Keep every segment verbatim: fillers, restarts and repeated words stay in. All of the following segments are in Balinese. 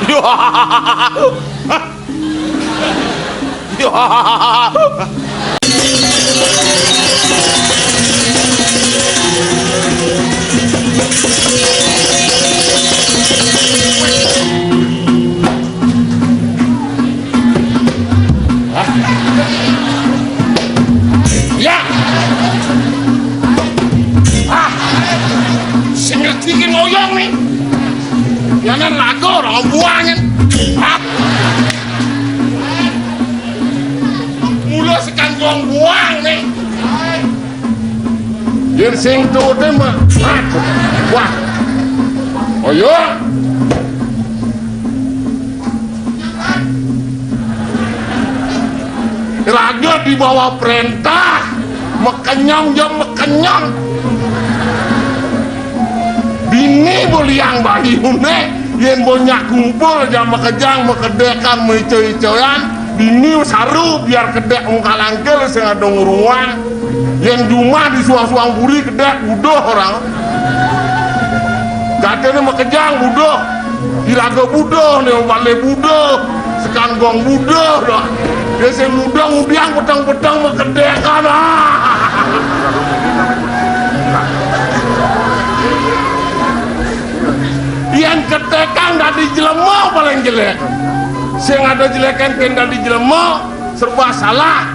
Ya. Ah. Sing ngerti ki ngoyong nih. Yana lagu orang buangin. Ah. Mula sekan gong buang nih. Yen sing tuuté mah. Ah. Wah. Oh iya. Raga di bawah perintah, makenyang ja makenyang. Bini beliang bayuné, yén bocah kumpul ja makejang, makedékan, maico-icoan, bini saru biar kedék mengkalangkel sing ada ngruwang. Yén jumah di suang-suang buri kedék buduh orang. Katéné makejang buduh. Iraga buduh, né balé buduh, sekan gong buduh, dah. Dia sing muda ngudiang peteng-peteng makedékan, ah. Yén ketékan dadi jelema paling jelék. Sing ada jelékan kén dadi jelema, serba salah.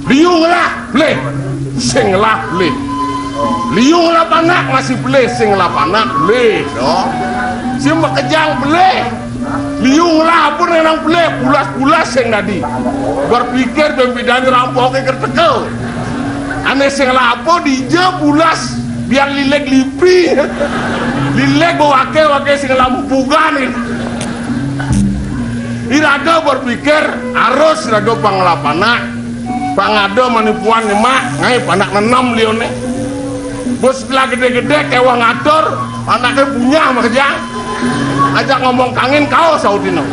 Liu ngelah, belih. Sing ngelah, belih. Liu ngelah panak, masih belih. Sing ngelah panak, belih. Dong. Sing makejang, belih. Liu ngelah apa nang belih, pulas-pulas sing dadi. Berpikir bén bédané rampoké kerteka. Ané sing ngelah apa dija pulas, biar lileg lipi. Lileg bawaké, waké sing ngelah empugan. Iraga berpikir, arus iraga pang ngelah panak. Pang ada manipuan nyemak, ngaé panak nenem liuné. Bos setelah gedé-gedé kéweh ngatur, panaké punyah makejang. Ajak ngomong kangin kaos sautina.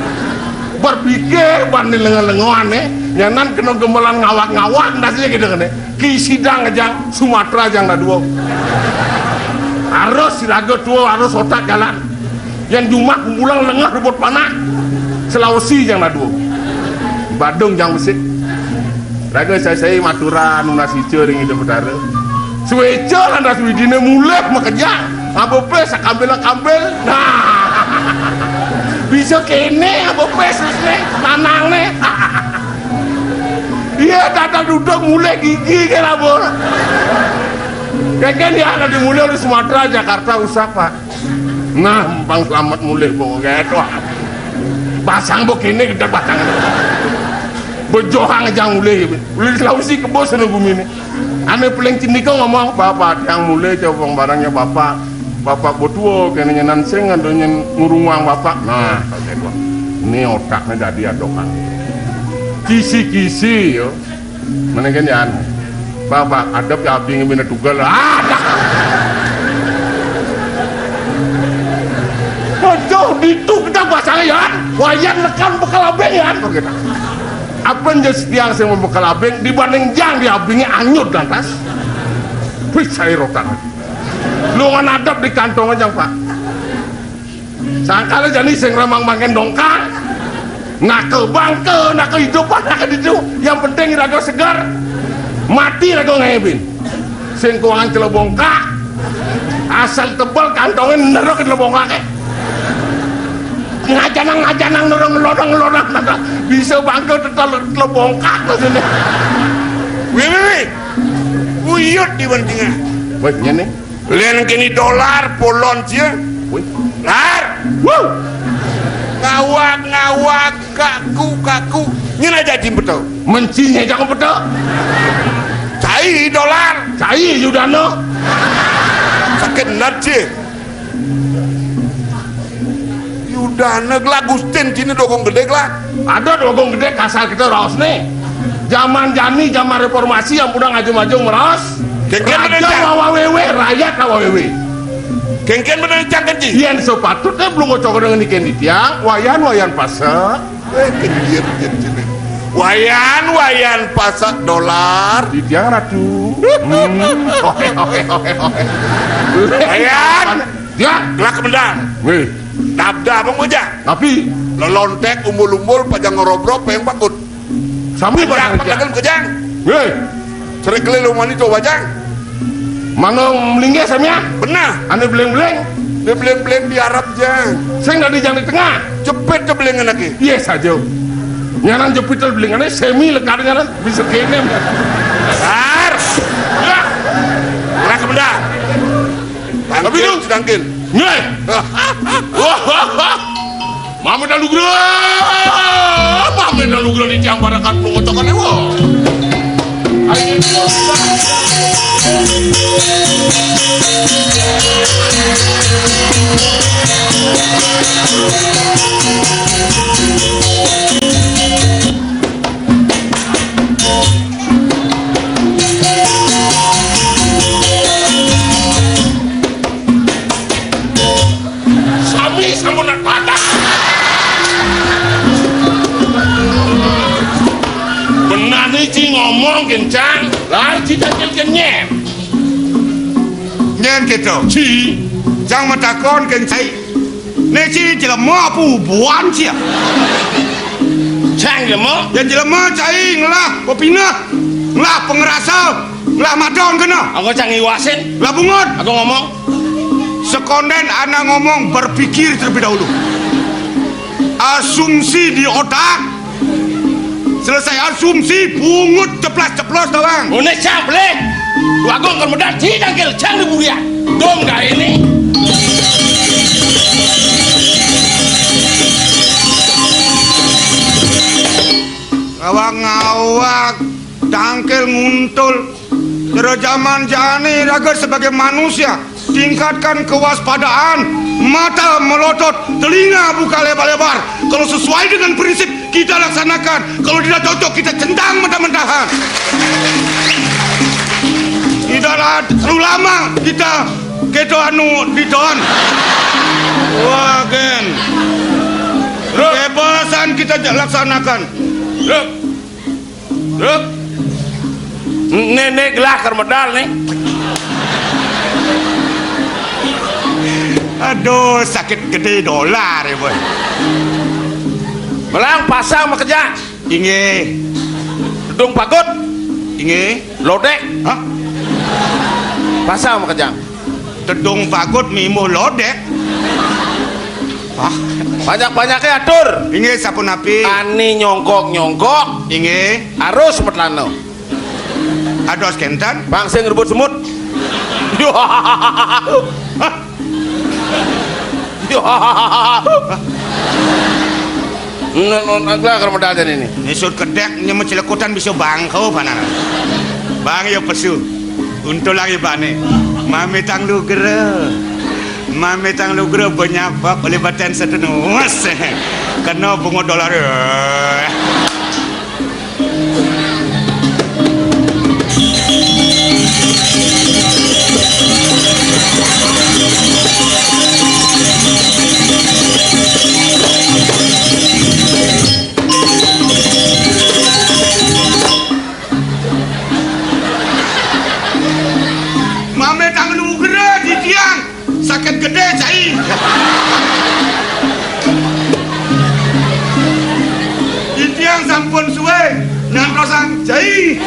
Berpikir banding lengo-lengoané, nyanan kena gemelan ngawak-ngawak, ndasnya gitu kan. Ki sidang aja, Sumatera jang dadua. Arus iraga tua, arus otak jalan. Yén jumah kumpulan lengah rebut panak. Sulawesi jang dadua. Badung jang besik. Raga sai-sai maturan nunas ica ring Ida Betara. Suéca lantas widiné mulih makejang. Ngaba pés sakambil-kambil. Nah. Bisa kéné ngaba pés terus né, manang né. Iya, tata duduk mulih gigi ké labur. Kéngkén ya, nanti mulih di Sumatera, Jakarta usah, Pak. Nah, empang selamat mulih pokoknya. Wah. Basang bo kéné gedé batang. Bejohang jang mulih. Ulih Sulawesi kebo sana guminé. Ané paling cendika ngomong, "Bapak tiang mulih coba barangnya Bapak. Bapak betua kéné nyanan sing ada nyén ngurungang Bapak." Nah, kaget wah. Ini otaknya dadi adokan. Kisi-kisi yo. Mendingan ya anu. Bapak, adep ya abdi ngemina tugal. Ah, dah. Aduh, ditu kita bahasanya ya. Wayan nekan bekal abeng ya. Apa yang jadi tiang sing bekal abeng dibanding jang di abengnya anyut lantas. Wih, saya rotan. Lu ngan adep di kantong aja, Pak. Sangkala jani sing ramang mangken dongkang. Naka bangka, naka hidupan, naka ditu. Yang penting iraga segar. Mati iraga ngaé bin. Sing kuangan celebongkak. Asal tebel kantongé nerok celebongkaké. Ngajanang-ngajanang nerok ngelodang-ngelodang. Bisa bangka tetel celebongkak maksudnya. Wih, wih, wih. Uyut di bandingan. Wih, nyén nih. Lén kéné dolar polon sia. Wih. Lar. Wuh. Ngawak-ngawak kaku-kaku. Nyén aja dimpeta. Mencinya jangan peta. Cai dolar. Cai Yudana. Sakit nat sia. Yudana gelak Gustin cina dogong gedé gelak. Ada dogong gedé kasar kita raos nih. Zaman jani, zaman reformasi yang udah ngajung-ngajung meraos. Kéngkén raja bener, Cang. Wawa wewe, rakyat wawa wewe. Kéngkén bener, Cang, kenci. Yén sepatutnya belum ngocok dengan ikan di tiang, wayan, wayan pasek. Eh, kendir, kendir, kendir. Wayan, wayan pasek dolar. Di tiang ratu. Hmm. Oke, oke, oke, oke. Wayan. Ya. Gelak bener. Weh. Dabdab, Bang Bajang. Tapi lelontek, umbul-umbul, pajang ngerobrok, peng pakut. Sami pajang, pajang, pajang. Hei. Cerik kelilu mani to, Bajang. Mangga melinggih sami, ah? Beneh. Ane beleng-beleng. Dia beleng-beleng di Arab, Jang. Sing dadi jang di tengah. Jepit to belengan lagi. Iya saja. Nyanan jepit to belengane semi lekar nyanan bisa kene. Ar. Ya. Gerak ke benda. Tapi tangkil, itu tangkil. Nyeh. Wah, wah, wah. Mame Dalugra. Mame Dalugra di tiang barakat pelongocokan ewa. Sami sampun patah. Benane ci ngomong kencang, lah ci tangkil kenyen. Nyen gitu. Ci. Cang matakon kencai. Ne ci jelema apa ubuan ci ya? Cang jelema? Ya jelema cai ngelah pepineh, ngelah pengerasa, ngelah madon kena. Aku cang iwasin. Lah bungut. Aku ngomong. Sekonden anak ngomong berpikir terlebih dahulu. Asumsi di otak. Selesai asumsi, bungut ceplas-ceplos doang. Ngene cang belih. Wagung kan medal ci tangkil cang di burian. Dong gak ini. Ngawak-ngawak, tangkil nguntul. Jero jaman jani raga sebagai manusia, tingkatkan kewaspadaan, mata melotot, telinga buka lebar-lebar. Kalau sesuai dengan prinsip, kita laksanakan. Kalau tidak cocok, kita centang mentah-mentahan. Tidak lah, terlalu lama kita keto anu diton. Wah, gen. Kebebasan kita laksanakan. Loh. Loh. Nenek gelah keur medal nih. Aduh, sakit gede dolar ya, boy. Melang pasang makejang. Inggih. Tedung pagut. Inggih. Lodek. Hah? Pasang makejang. Tedung pagut mimbuh lodek. Wah. Banyak-banyaknya atur. Inggih, sapunapi? Tani nyongkok-nyongkok. Inggih. Arus metlana. Ados kenten? Bang sing rebut semut. Yo. Hah? Yo. Nun, nun, agak kermedalan ini. Nisut kedek, nyemut cilekutan bisa bangko, panan. Bang, ya pesu. Untulang ibane. Mamitang lugra. Mamitang lugra banyak bab oleh baten setenus. Kena bunga dolar. Mame tangan nugra di tiang. Sakit gede, cai. Di tiang sampun suwe nyantosang cai.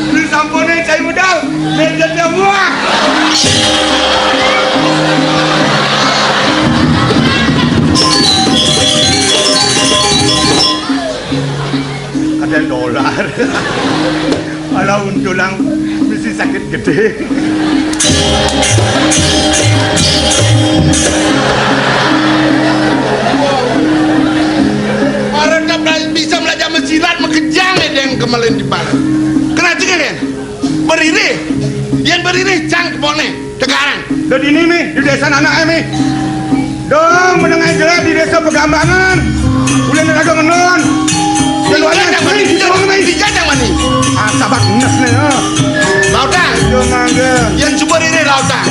Di sampune cai medal, meja dia muak. Ada dolar. Ala untulang mesti sakit gede. Orang tak bisa belajar mesilat, mekejang ya yang kemarin di bawah. Kena juga kan? Beriri, yang beriri cang kebone. Tegarang. Dadi ini nih, di desa anak nih. Dong, menengah jelek di desa Pegambangan. Udah neraka ngenon. Tiga jang mani, tiga jang mani. Ah, sabar nes nih, ya. Lautang. Itu mangga. Yang coba ini lautang.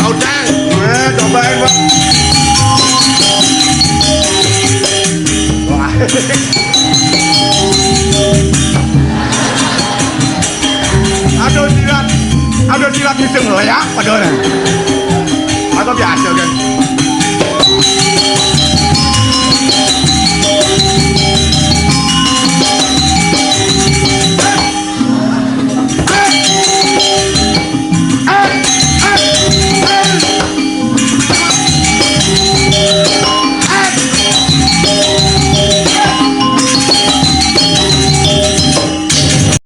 Lautang. Nah, cobain, Pak. Wah. Aduh, jilat. Iwak sing leak padha. Aku biasa kan.